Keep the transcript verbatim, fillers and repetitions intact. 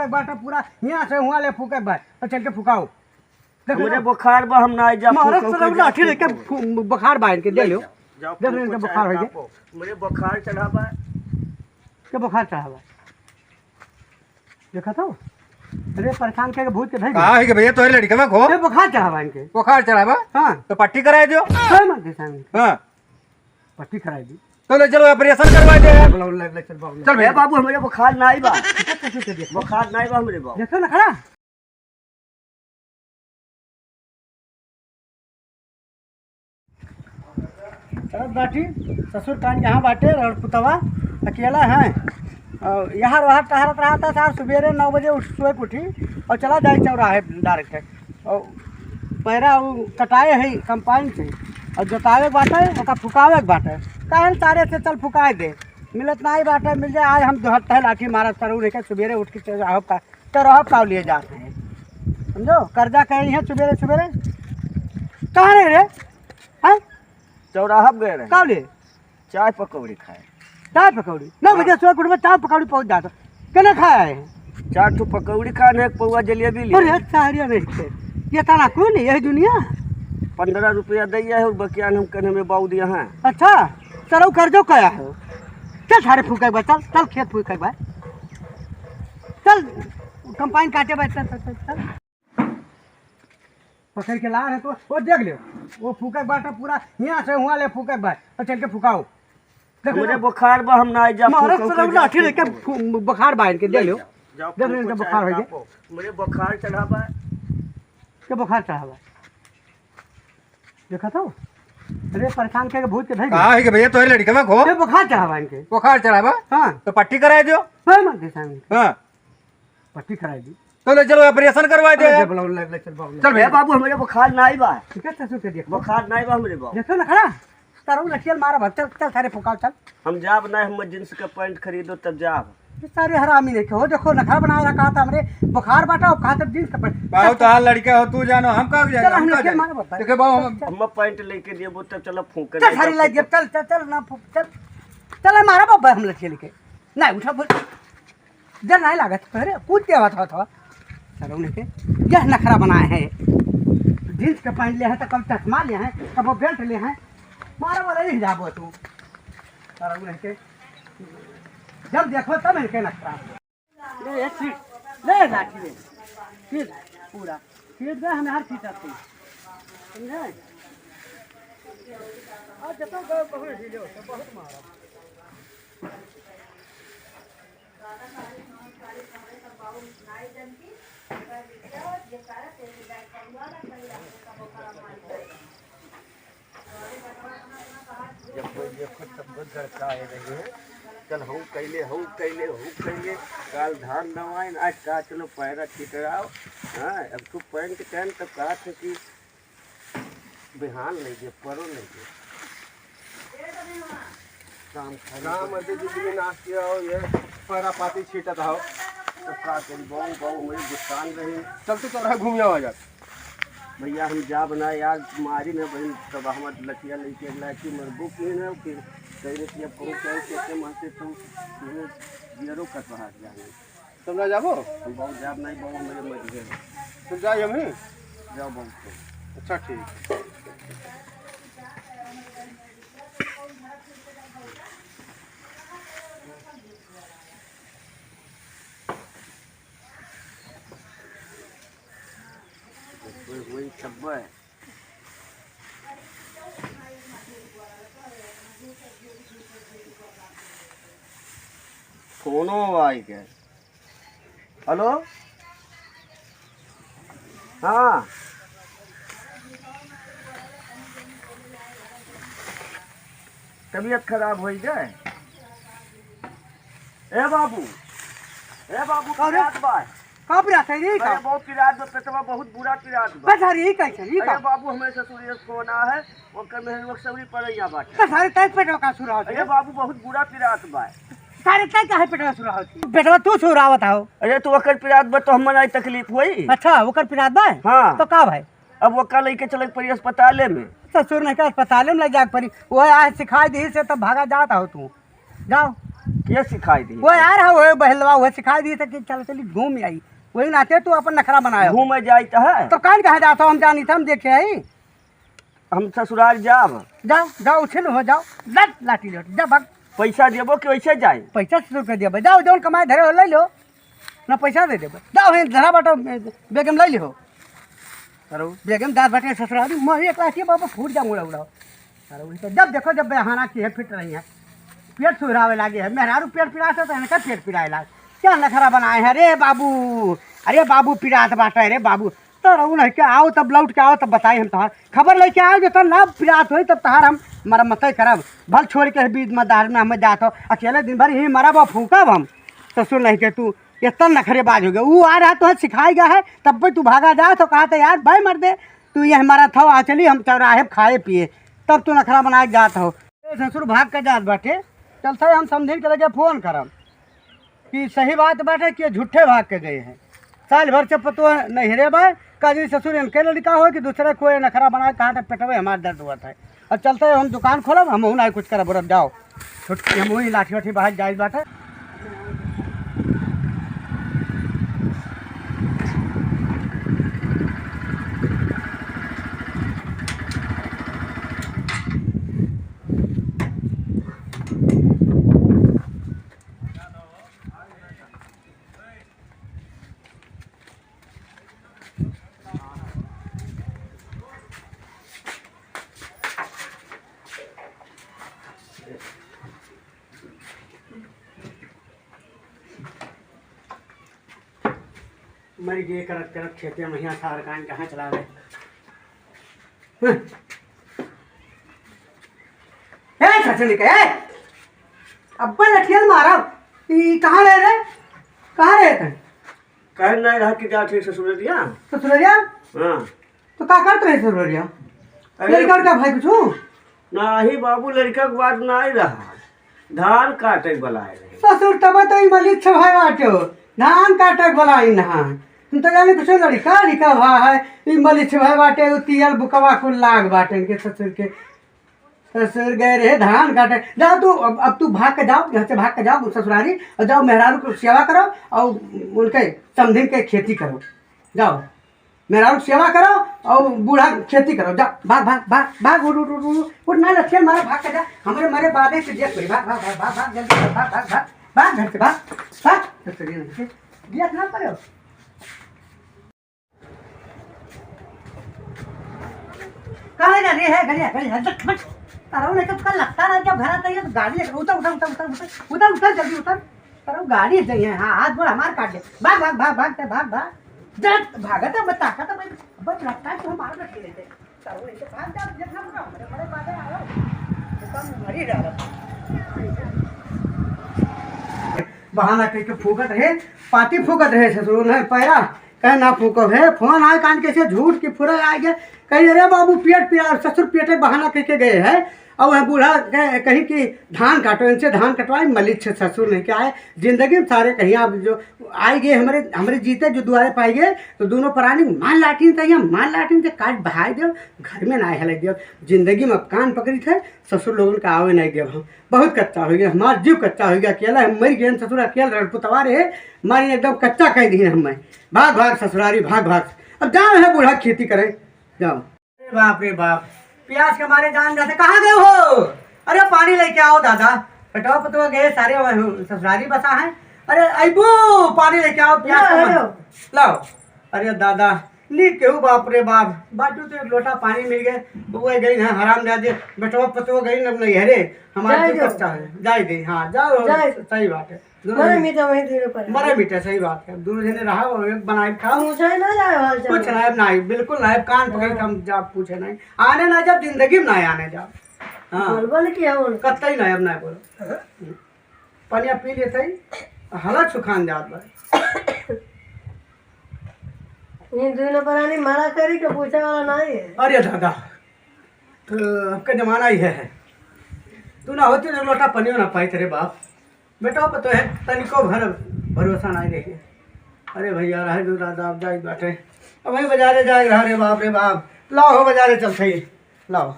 बाटा पूरा यहाँ से हुआ ले फूके बा, तो चल के फुकाओ। देख हमरे लो। बुखार बा, हम ना जा मारा फूके, सरौला फूके, आखिर फूके। के फू-, बुखार बा इनके, दे लो। जाओ, देख लो फूको इनके चाहे बुखार हो गया। कापो। हमरे बुखार चढ़ा बा। के बुखार चढ़ा बा? देखा तो? अरे परेशान करके भूत के धर का है कि भैया तोहरे लड़कवा को? ये बुखार चढ़ा बा इनके। बुखार चढ़ा बा? हाँ। तो पट्टी कराए दो। कोई मत दे सामने। हाँ। पट्टी कराए दी। तो ले चलो ऑपरेशन करवा दे। बुलाओ, ले, ले, चल, बाबू, ले। चल भैया। ए बाबू, हमरे बुखार नाई बा। कैसे, कैसे, कैसे? बुखार नाई बा हमरे बाबू। देखो ना खड़ा। चलत बाटी, ससुर कान यहाँ बाटे और पुतवा अकेला है। और यहाँ रहत टहरत रहता सार, सुबेरे नौ बजे उठ, सोए के उठी और चला जाए चौराहे डायरेक्ट। और पैरा उ कटाए है कंपाइन से और जोतावे के बाटे, ओका फुकावे के बाटे। काहे न तारे से चल फुकाए दे, मिलत नाई बाटे, मिल जाए आज हम दोहत है लाठी मारत सरू नहीं के सुबेरे उठ के चौराहे का, चौराहे का लिए जाते हैं, समझो, कर्जा कहे हैं सुबेरे सुबेरे। कहाँ रहे रे? हैं? चौराहा पे गए रहे। का लिए? चाय पकौड़ी खाए। चाय पकौड़ी? नौ हाँ। बजे सुबह उठ में चाय पकौड़ी पहुँच जाता। केने खाए है? चार ठो पकौड़ी खाए, एक पौवा जलेबी लिए। अरे, सारी नहीं थे। ये तारा कौन है? यही दुनिया? पन्द्रह रुपया दैया है और बकिया हम कने में बाऊ दिया है। अच्छा, चलो कर दो क्या है? चल सारे फूके बा, चल, चल खेत फूके बा। चल, कंपाइन काटे बा, चल, चल, चल, चल। पकड़ के ला रहे तो, वो देख ले, वो फूके बाटा पूरा, यहाँ से हुआ ले फूके बा, तो चल के फुकाओ। देख हमरे लो। बुखार बा, हम ना जा मारा फूके, सरौला फूके, आखिर फूके। के फू-, बुखार बा इनके, दे लो। जाओ, देख लो, फूको इनके चाहे बुखार हो गया। कापो। हमरे बुखार चढ़ा बा। के बुखार चढ़ा बा? देखा तो? अरे परेशान करके भूत के धर का है कि भैया तोहरे लड़कवा को? के बुखार चढ़ा बा इनके। बुखार चढ़ा बा? हाँ। तो पट्टी कराए दो। कोई मत दे सामने। हाँ। पट्टी कराई दी। तो ले चलो, ऑपरेशन करवा दे। अरे, बुलाओ, ले, ले, चल, बाबू, ले। चल ए भैया। बाबू, हमरे बुखार नाई बा। ठीक है, ससुर के देखो। बुखार नाई बा हमरे बाबू। देखो ना, खड़ा। तारू लठियल मारा भर, चल, चल, सारे फुकाओ, चल। हम जाब ना, हम जींस का पैंट खरीदो, तब जाब। ये सारे हरामी नहीं हो, देखो, नखरा बनाए रखा था हमरे, बुखार बाटा, और कहा था जींस का पैंट। बाबू, तो हाल लड़के हो, तू जानो, हम का जानो, चल, हम हम का लठियल जानो। मारा भर, देखे बाबू, हम चल। हम पैंट लेके दिए, वो तब चलो फूंक चल, सारी लाइट, चल, चल, चल, ना फूंक, चल। चल, मारा बाबा, हम लठियल के। नहीं, उठा, बोल। डर नहीं लागत, अरे कूद के आवत हवा थवा। सरौने के यह नखरा बनाए है। जींस के पहन ले है तो कब चश्मा ले है, कब वो बेल्ट ले है। मारा वाला नहीं जाबो तू। सरौने के जब देखो तब इनके नखरा। ले ये खींच, ले लाठी ले। खींच पूरा। खींच दे हमें हर खींचत तू। समझे? और जब तक गए बहुत ढीले होते, बहुत मारा। जब कोई देखो तब कोई गड़काए रहे हैं, कल हऊ कैले, हऊ कैले, हऊ कैले, काल धान दवाइन, आज का चलो पैरा छिटराओ। हाँ, अब तू पैंट पहन तब कहा थे कि बिहान नहीं दे, परो नहीं दे। काम खाली काम अदे जी, बिना नाश्ते आओ, ये परा पाती छीटत आओ। तो का करी, बहु, बहु, मेरी गुस्सान रही। चल, तू चौराहा घूम आओ, आ जा। भैया, हम जाब ना यार, मारी ना बहन, तब हम लठिया लेके लाठी मरबो की ना, फिर कहीं ना कहीं अब कहूँ कहीं से, से मन से तो तुम्हें जियरो कटवा जाने। तुम ना जाबो? हम बहुत जाब नहीं, बहुत मेरे मर गए। तुम जाए हम ही? जाओ बहुत। अच्छा, ठीक। वही, वही सब है। फोनो आई के। हेलो, हाँ, तबीयत खराब होई गए। ए बाबू, ए बाबू, अरे, पिरात बा। का पिरात है रे? अरे, का? बहुत पिरात बा, पेटवा बहुत बुरा पिरात बा। बस, अरे, ई कैसे, ई अरे का? बाबू, हमें ससुर एक फोन आ है, ओकर में लोग सगरी पड़ैया बाटे। तो सारे तय पेटवा का सुरा होती अरे है? बाबू, बहुत बुरा पिरात बा। सारे तय काहे पेटवा सुरा होती? पेटवा तू सुरावत हो। अरे, तो ओकर पिरात बा, तो हमर आई तकलीफ होई? अच्छा, ओकर पिरात बा? हाँ। तो का भाई? अब ओका लइके चले के पड़ी अस्पताले में। ससुर नहीं का अस्पताले में ले जाके पड़ी, वो आज सिखाई दी से तब भागा जात हो तू। जाओ। के सिखाई दी? वो यार है, वो बहलवा, वो सिखाई दी था कि चल चली घूम आई। वही नाते तू अपन नखरा बनायो। घूम जाई तो है। तो कान कहाँ जाता हम जानी था, हम देखे आई। हम ससुराल जाब। जाओ, जाओ, उछिन हो, जाओ। लट, लाठी लट, जा भाग। पैसा देबो कि वैसे जाए? पैसा से तो कर दिया भाई। जाओ, जौन कमाए धरे हो, ले लो। ना पैसा दे देबो। जाओ, हे धरा बाटो, बेगम ले लिहो। करो। बेगम दाँत बाटे ससुराली, मोही एक लाठी बाबा फूट जा मुड़ा उड़ाओ। करो, वही तो जब देखो, जब बहाना की है, फिट रही है। पेट सुहरावे लागे है, मेहरारू पेट पिरात है, तो इनका पेट पिराए लाग। क्या नखरा बनाए हैं? अरे बाबू, अरे बाबू पिरात बाटे, अरे बाबू। तो रहू नहीं के आओ, तब लौट के आओ, तब बताई हम तोहार। खबर लेके आओ, जो तो ना पिरात होई, तब तोहार हम मरम्मत करब। भल छोड़ के बीच में दार में हमें जात हो, अकेले दिन भर ही मरब और फूकब हम। ससुर नहीं के तू इतना नखरेबाज हो गया। ऊ आ रहा तो है, सिखाई गया है, तब पे तू भागा जा तो कहा था, "यार भाई मर दे, तू ये हमारा था, आ चली हम चौराहे पे खाए पिए।" तब तू नखरा बनाए जात हो। ए ससुर भाग के जात बाटे, चलता है हम समझिन के लगे फोन करब कि सही बात बाटे कि ये झूठे भाग के गए हैं। साल भर से पतो नैहरे बा, का जी ससुर इनके लड़का हो कि दूसरे कोई नखरा बनाए, कहा था पेटवे हमार दर्द हुआ था। अब चलते हैं, हम दुकान खोलब, हम हूँ ना कुछ करब, उरब जाओ। छुट्टी हम वही लाठी वाठी बाहर जाए बाटे। मर गए करत करत खेते में हियाँ सार कान कहाँ चला गए। हम्म। ए, ससुर के, ए! अब्बा लठियल मारब। ई कहाँ रहे रे? कहाँ रहे थे? कहे नहीं रहा कि जा ठीक ससुररिया। ससुररिया? हाँ। तो का करत रहे ससुररिया? अरे लड़का उड़का भाई कुछ? नाही बाबू, लड़का के बात नाही रहा। धान काटे के बलाए रहे। ससुर तब तो ई मलिच्छ भाई बाटे हो। धान काटे के बलाई ना। हम तो जाने कुछ लड़का लड़का भा है। ई मलिच्छ भाई बाटे, उ तियल बुकवा कुल लाग बाटे इनके ससुर के। ससुर गए रहे धान काटे। जाओ तू, अब, अब तू भाग के जाओ, घर से भाग के जाओ ससुरारी, और जाओ मेहरारू को सेवा करो और उनके समधिन के खेती करो। जाओ, मेहरारू के सेवा करो और बूढ़ा खेती करो। जाओ, भाग, भाग, भाग, भाग, उठ, उठ, उठ, उठ, उठ, ना लठिया मारा, भाग के जा। हमरे मरे बादे से देख भाई, भाग, भाग, भाग, भाग, भाग, जल्दी भाग, भाग, भाग, भाग, भाग घर से, भाग, भाग, ससुरारी नहीं से, दिया ना करो। कहाँ जा रही है? गलिया, गलिया, हट, हट। तारा उन्हें कब कल लगता रहा, जब घर आता है, तो गाड़ी है। उतर, उतर, उतर, उतर, उतर, उतर, उतर, जल्दी उतर। तारा गाड़ी है, हाँ, हाथ गोड़ हमार काट दे। भाग, भाग, भाग, भाग, भाग, भाग। जट, भागत है, बता, खत्म है। बस लगता है, तू हमारा रख लेते। तारा उन्हें तो भाग जा, जब हम ना, बड़े, बड़े बातें आ रहा। तो कम मरी रहा। बहाना कह के फूकत रहे, पाती फूकत रहे ससुर, उन्हें पैरा कहे ना फूको है, फोन आए कान के से झूठ की फुरा आ गया। कही, "अरे बाबू, पेट पिया," और ससुर पेटे बहाना कह के गए हैं। और वह बूढ़ा कहे, कही कि धान काटो, इनसे धान कटवाए, मलिच्छ ससुर नहीं क्या है। जिंदगी में सारे कहीं आप जो आए गए हमारे, हमारे जीते जो दुआरे पाए गए, तो दोनों प्राणी मार लाठी था, यहाँ मार लाठी से काट बहाए दो, घर में ना हिलाई दो। जिंदगी में कान पकड़ी थे, ससुर लोगन का आवे नहीं देव हम। बहुत कच्चा हो गया, हमार जीव कच्चा हो गया, अकेला हम मर गए, ससुर अकेला रड़ पुतवा रहे, मारी एकदम कच्चा कह दिए हम। भाग, भाग ससुरारी, भाग, भाग। अब जाओ है बूढ़ा खेती करें, जाओ। अरे बाप रे बाप, प्यास के मारे जान जाते, कहाँ गए हो? अरे पानी लेके आओ दादा। बेटवा पतवा गए सारे वह ससुरारी बसा है। अरे अबू, पानी लेके आओ, प्यास के मारे। लाओ। अरे दादा, नी केहू बाप रे बाप, बाटू तो एक लोटा पानी मिल गए, बउआ गई ना हराम दे दे, बेटवा पतवा गई ना नैहरे, हमारे जाए तो दो। कच्चा है, जाए दे, हाँ, जाओ, जाए। सही बात है। दोनों मरे जने मीठा वही दूर पर है। मरे मीठा, सही बात है, दोनों जने रहा और एक बनाए खाओ। पूछे ना जाए हाल चाल। कुछ ना, अब ना, बिल्कुल ना, अब कान पकड़ के हाँ। हम जा पूछे नहीं, आने ना जब जिंदगी में ना आने जाओ। हाँ। बोल बोल के आओ। कतई ना, अब ना बोलो। हाँ। पनिया पी लेते ही, हालत सुखान जात बा। ये दोनों प्राणी मरा करी के पूछे वाला नहीं है। अरे दादा, तो अब का जमाना ही है। तू ना होती तो लोटा पनियो ना पाई तेरे बाप। बेटा, अब तो है, तनिको भर भरोसा नहीं रही। अरे भैया, रहे दो दादा, अब जाई बाटे। अब वही बाजारे जाए रहा रे बाप रे बाप। लाओ हो बाजारे चलते ही, लाओ।